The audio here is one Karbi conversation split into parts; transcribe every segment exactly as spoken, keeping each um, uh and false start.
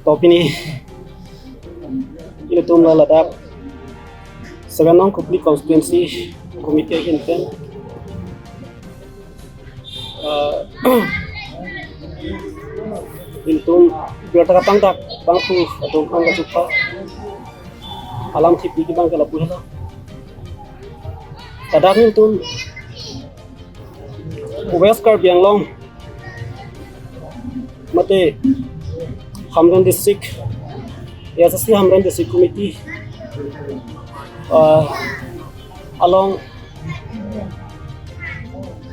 To pini ilitum la ladak seven nong Kopili constituency committee ahin pen, ah, ilitum birta kapangdak bangphu atum aphan kachupha alam thipik abang ke lapu helo. Ladak ilitum West Karbi Anglong mate Hamren District, A S S C Hamren District Committee, ah, along,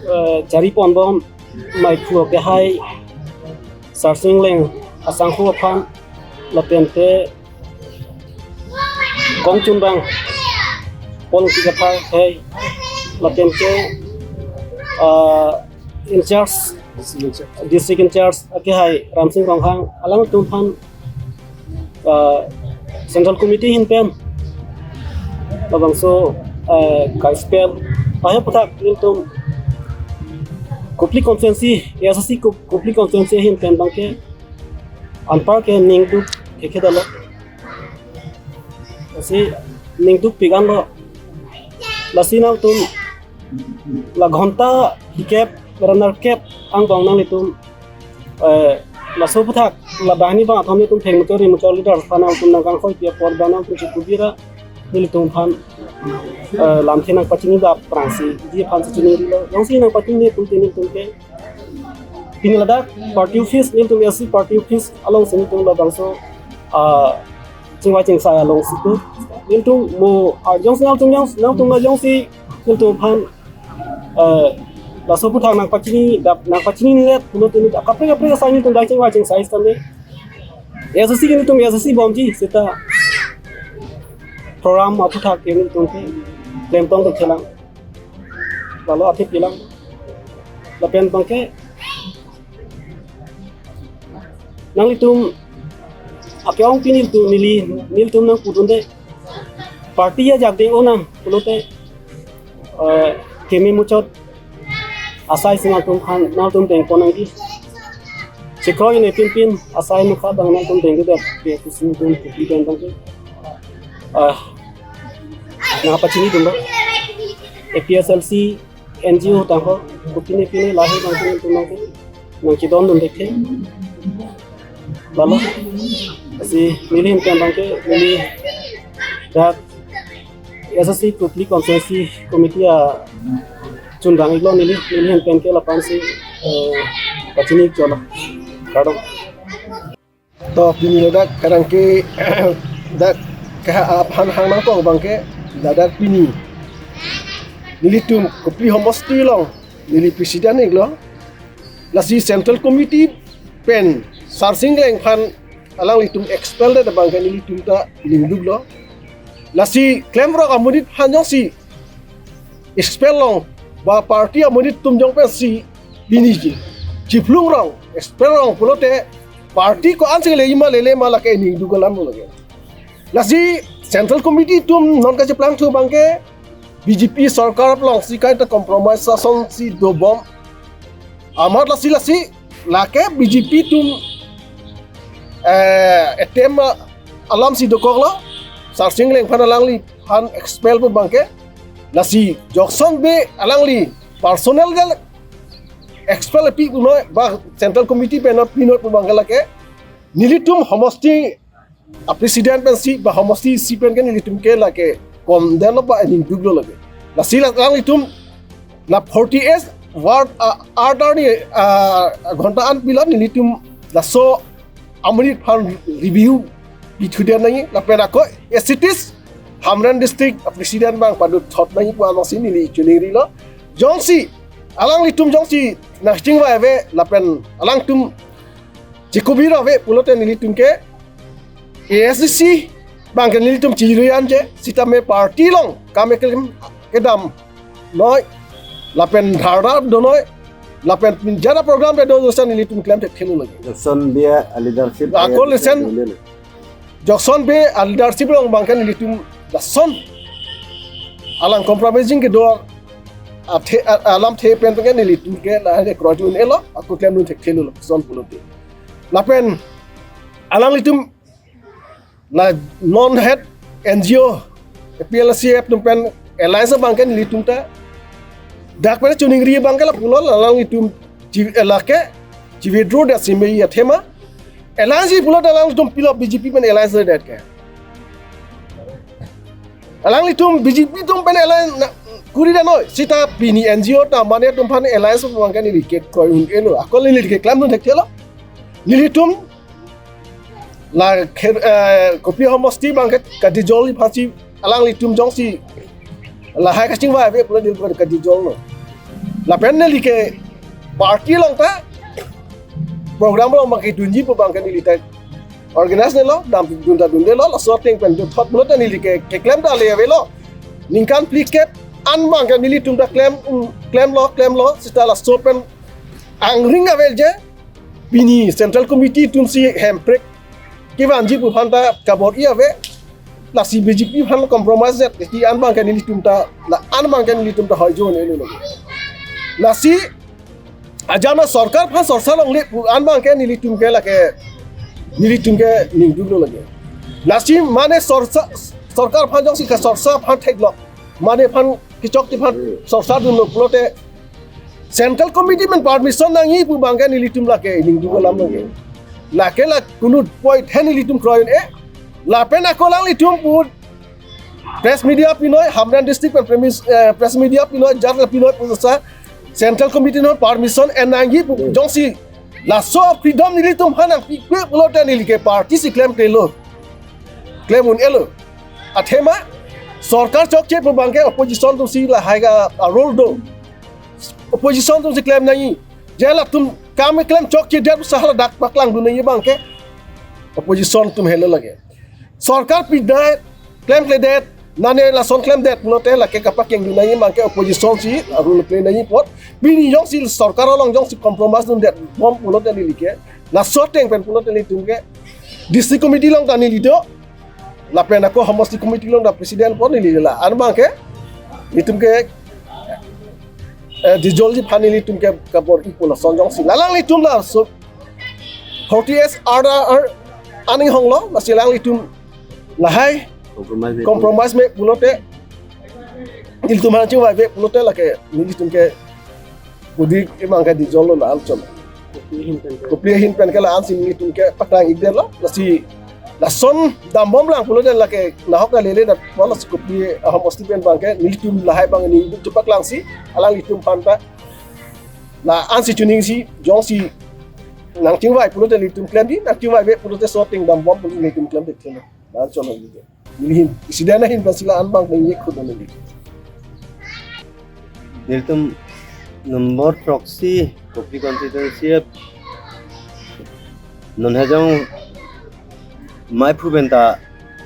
eh, jari ponbom maiphu kehai Sarsing Engleng asangho aphan lapen te kongchunbang pon kikapha hai lapen te, ah, in charge, district in charge akehai Ramsing Ronghang alangtum aphan, ah, Central Committee ahin pen labangso, ah, ka-expel ahe aputhak ilitum Kopili constituency, A S S C Kop-, Kopili constituency ahin pen abang ke anpar ke ningduk kekhe dalo. Lasi ningduk pik anlo. Lasi nangtum la ghonta phlikep ra nerkep angbong nanglitum, eh, laso aputhak la banghini bangathom nelitum thengmuchot rimuchot leader aphan nangtum nangkangkhoi pi apor abang nangtum chikubira nelitum aphan, eh, lamthe nangpachini dap prangsi di aphan si chinilo. Jongsi nangpachini tum tin tum ke pini ladak party office, nelitum A S C party office alongsi nelitum labangso, ah, chingvai chingsai alongsi tu nelitum mo, ah, jongsi nangtum, jongsi nangtum ma jongsi nelitum aphan, eh, laso aputhak nangpachini dap, nangpachini net pulo tini kaprek kaprek asai nelitum dak chingvai chingsai sitame A S S C ke nelitum A S S C bomji seta program aputhak ke nelitum ke klemtong ke chelang. Lalo athe pilang. Lapen abang ke nanglitum ake-ong pini tu neli, nelitum nangpudunde party ajak de onang pulote, eh, keme muchot asai si nangtum aphan nangtum dengpon nangji. Chikroine pinpin asai mukha abang nangtum dengdudet ke pusi nelitum Kopili pen abang ke, ah, nangpachinidunlo. A P H L C, N G O tangho, kopine pine lahei nangtum nangtum nangchedondun thekthe. Lalo, lasi neli ahin pen abang ke, neli dak A S S C Kopili Constituency Committee achunbang iklo neli, neli ahin pen ke lapu-an si, eh, pachini ikchotlo. Kardom. To pini ladak kadang ke dak keha aphan hang nangkok abang ke ladak pini nelitum Kopili homosti along neli president iklo. Lasi Central Committee pen Sarsing Engleng aphan alanglitum expel det abang ke nelitum ta ningduklo. Lasi klemrok amonit aphan jongsi expel long ba party amonit atum jong pensi piniji chiphlung rong, expel rong pulote party ko-an si lele ma lele ma lake ningduk alam lo lake. Lasi Central Committee atum non kacheplangthu abang ke B J P sorkar alongsi kaita compromise asonsi dobom. Amat lasi lasi lake B J P atum, eh, attempt, ah, alamsi dokoklo. Sarsing Engleng aphan alangliphan expel pu abang ke. Lasi Jokson Bey alangli personal ke expel pi punoi ba Central Committee pen pinoi pu abang ke lake nelitum homosti a-president pensi ba homosti isi pen ke nelitum ke lake condemn lo ba ningduklo lake. Lasi la alanglitum la forty-eight ward, ah, arni, ah, ghonta an pilo nelitum laso amonit aphan review pithu det nangji lapen ako as it is Hamren district president abang padut thot nangji pu ansi neli chiningrilo. Jongsi alanglitum jongsi nangchingvai ave lapen alangtum chikubira ave pulote nelitum ke A S D C abang ke nelitum chiri anche sitame party along kam keklem kedam noi lapen dharna donoi lapen pinjara program pe do dosa nelitum klem thekthelo lagi. Jokson Bey a-leadership ako lesen Jokson Bey a-leadership along abang ke nelitum lason alang compromising kedo athe, a-, alamthe pen ke nelitum ke lahai kroidun-elo, ako klemdun thekthelo lason pulote. Lapen alanglitum la non head N G O, A P L C F atum pen alliance abang ke nelitum ta dak pen choningri abang ke lapulo, alanglitum chi-, eh, lake chi-withdraw det si me athema alliance pulo, alanglitum pilo B J P pen alliance det ke. Alanglitum B J P atum pen alliance na, kuri det noi. Seta pini N G O ta mane atum aphan alliance abang ke neli ke kroi un-elo. Ako neli ke klemdun thekthelo. Nelitum la kher-, eh, kopi homosti abang ke ka-dissolve aphansi alanglitum jongsi lahai kachingvai ave pulo, neli ke ka-dissolve lo. Lapen neli ke party along ta program along abang ke dunji pu abang ke neli ta organize nelo, damdun ta dundelo, laso ateng pen dunthot pulote neli ke keklem ta le avelo. Ningkan phlikep an abang ke nelitum ta klem, um, klemlo, klemlo, seta laso pen angring avel je, pini Central Committee atumsi Hemprek kevanji pu aphan ta kabor-i ave, lasi B J P aphan compromise det, ti an abang ke nelitum ta, la an abang ke nelitum ta hoi jo ne lo. Lasi ajana sorkar aphan sorsa longle pu an abang ke nelitum ke lake, nelitum ke ningduk lo lake. Lasi mane sorsa, sorkar aphan jongsi kasorsa aphan theklok, mane aphan kechokche aphan sorsa dunlo pulote Central Committee pen permission nangji pu abang ke nelitum lake ningduk alam lake. Lake la konut point he nelitum kroi un-e. Lapen ako alanglitum pu press media pinoi, Hamren district pen premis-, eh, press media pinoi, jar la pinoi pusa Central Committee non permission en nangji pu jongsi laso freedom nelitum aphan nangpipe pulote neli ke party si klemklelo, klem un-elo. Athema sorkar chokche pu abang ke opposition atumsi lahai ka a-role do. Opposition atumsi klem nangji. Je latum kam klem chokche det pusa hala dak paklangdun nangji abang ke opposition atum helo lake. Sorkar pidet, klemkledet, mane lason klemdet pulote lake kapakengdun nangji abang ke opposition si a-role play nangji apot. Pini jongsi sorkar along jongsi compromise dundet bom pulote neli ke, laso ateng pen pulote nelitum ke district committee along ta neli do, lapen ako homosti committee along ta president pon neli la. An abang ke nelitum ke, eh, dissolve ji aphan nelitum ke kabor-i pu lason jongsi. La alanglitum laso forty S R R aning honglo, lasi alanglitum lahai compromise me, compromise me pulote, nelitum aphan chingvai ave pulote lake nelitum ke pudi abang ke dissolve lo la anchot. Kopi ahin pen ke, kopi ahin pen ke la ansi nelitum ke paklang-ikdetlo. Lasi lason dambomlang pulote lake nahok na lele dat, lasi kopi ahomosti pen abang ke nelitum lahai abang ningduk chepaklangsi alanglitum aphan ta la ansi chuningsi jongsi nangchingvai pulote nelitum klemji, nangchingvai ave pulote laso ateng dambom pulote nelitum klemdet thelo. La anchot lo neli ke. Neli ahin, isi dana ahin pensi la an abang ningje khut neli. Nelitum number throksi Kopili constituency non hejong maiphu pen ta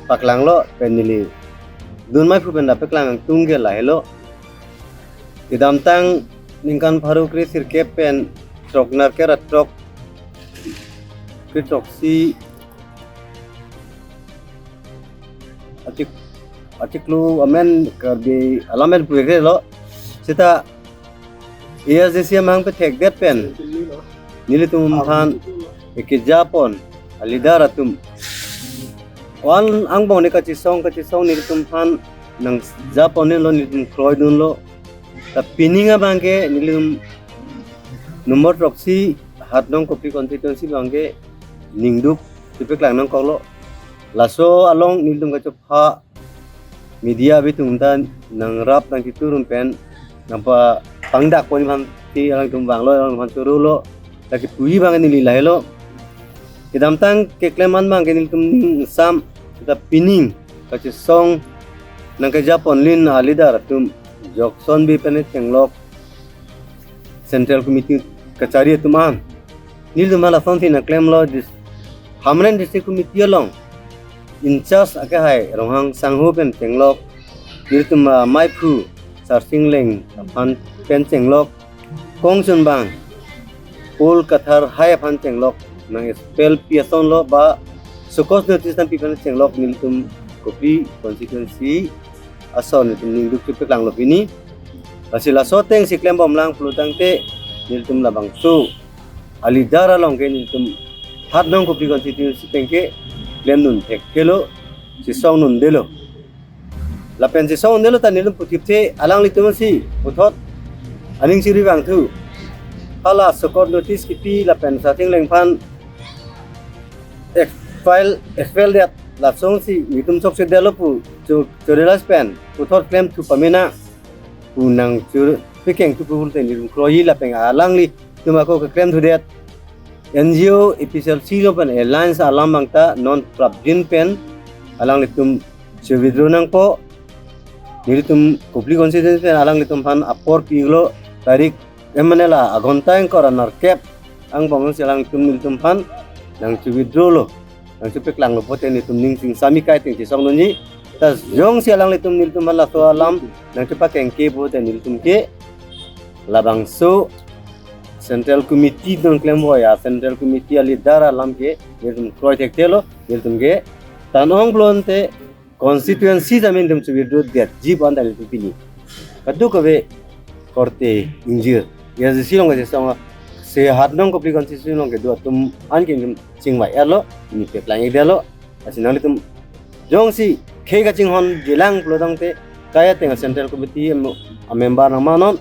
paklanglo pen neli dun maiphu pen ta paklang tung ke lahelo. Kedamtang ningkan pharo kre sirkep pen throk nerkep ra throk kre throksi achik-, achiklo amen Karbi alam pen puirelo. Seta A S D C amahang pethekdet pen nelitum aphan ekejapon a-leader atum. Wan angbong ne kachesong kachesong nelitum aphan nangjapon ne lo, nelitum kroidunlo. Ta pining abang ke nelitum number throksi Hatnong Kopili constituency abang ke ningduk chepaklang nangkoklo. Laso along nelitum kachopha media abitung ta nangrap nangchitur un pen nangpapangdakpon aphan ti alangtum vanglo, alangtum aphan chorolo. Ta kipuji abang neli lahelo. Kedamtang keklem an abang ke nelitum ning sam ta pining kachesong nangkejapon lin a-leader atum jokson bi pen chenglok Central Committee kachari atum an. Nelitum hala sonsi nangklemlo dis-, Hamren District Committee along in-charge akehai Ronghang Sangho pen chenglok, nelitum amaiphu Sarsing Leng aphan pen chenglok, kongsun abang Paul Kathar hai aphan chenglok, nang-expel pi asonlo ba show cause notice nangpi pen chenglok nelitum Kopili constituency ason nelitum ningduk chepaklanglo pini. Lasi laso atengsi klembomlang pulotangte nelitum labangso a-leader along ke nelitum Hat Nongkupli constituency pen ke klemdun thekthe lo, chesongdundelo. Lapen chesongdundelo ta nelitum puthipthe alanglitum si puthot aning chiri vangthu. Hala short notice kipi lapen Sarsing Engleng aphan expel, expel det, lasonsi nelitum chokchedetlo pu cho-, chorelas pen puthot klemthu pamena pu nangchepakengthu pu te nelitum kroiji lapen alanglitum ako keklemthudet N G O, A P H L C along pen alliance alam abang ta non prapjin pen alanglitum che-withdraw nangpo. Nelitum Kopili constituency pen alanglitum aphan apor pilo, tarik em mane la agonta ingkoi ra nerkep angbong si alanglitum nelitum aphan nangche-withdraw lo, nangchepaklanglo pote nelitum ning chingsami kaiteng chesongdunji. Ta jongsi alanglitum nelitum aphan laso alam nangchepakengke pote nelitum ke labangso Central Committee nangklemvoi a Central Committee a-leader alam ke nelitum kroi thekthe lo, nelitum ke tan-ong pulote constituency tame nelitum che-withdraw detji pu anta nelitum pini kadokave korte ingjir A S D C along kachesong, se Hat Nongkupli constituency along kedo atum an ke nelitum chingvai-etlo, nelitum paklang-ikdetlo. Lasi nanglitum jongsi khei kachinghonji lang pulo tangte kai ateng Central Committee a-member nangmanon,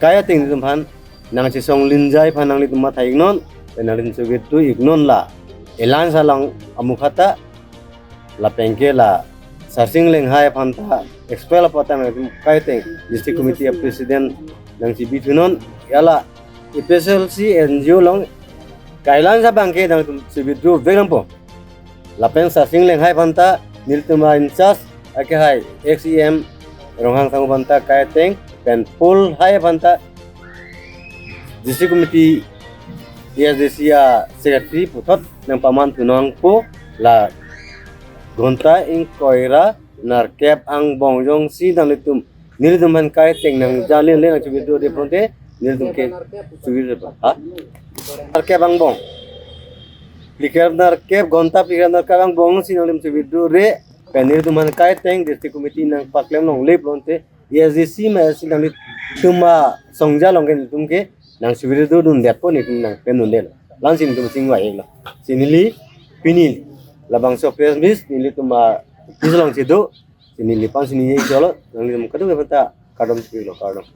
kai ateng nelitum aphan nangchesonglinjai aphan nanglitum matha-iknon, pen nanglitum che-withdraw-iknon la alliance along amukha ta, lapen ke la Sarsing Engleng hai aphan ta expel apot ta nangtum kaiteng District Committee a-president nangchebithunon, hala A P H L C N G O along guidelines abang ke nangtum che-withdraw vek nangpo. Lapen Sarsing Engleng hai aphan ta nelitum a-in-charge akehai ex E M Ronghang Sangho aphan ta kaiteng, pen Paul hai aphan ta District Committee A S D C a-secretary puthot nangpamanthunangpo. La gonta ingkoi ra nerkep angbong jongsi nanglitum nelitum aphan kaiteng nangjalinle nangche-withdraw-re pulote nelitum ke che-withdraw-re. Ha? Nerkep angbong. Phlikep nerkep, gonta phlikep nerkep angbong si nanglitum che-withdraw-re, pen nelitum aphan kaiteng District Committee nangpaklem longle pulote A S D C ma si nanglitum asongja along ke nelitum ke nangche-withdraw-dundetpo, nelitum nangklemdundelo. La-ansi nelitum chingvai-iklo. Si neli pini labangso press meet nelitum a-office along chedo, si neli pan si neli cholo, nanglitum kadokave aphan ta kardom chepilo, kardom.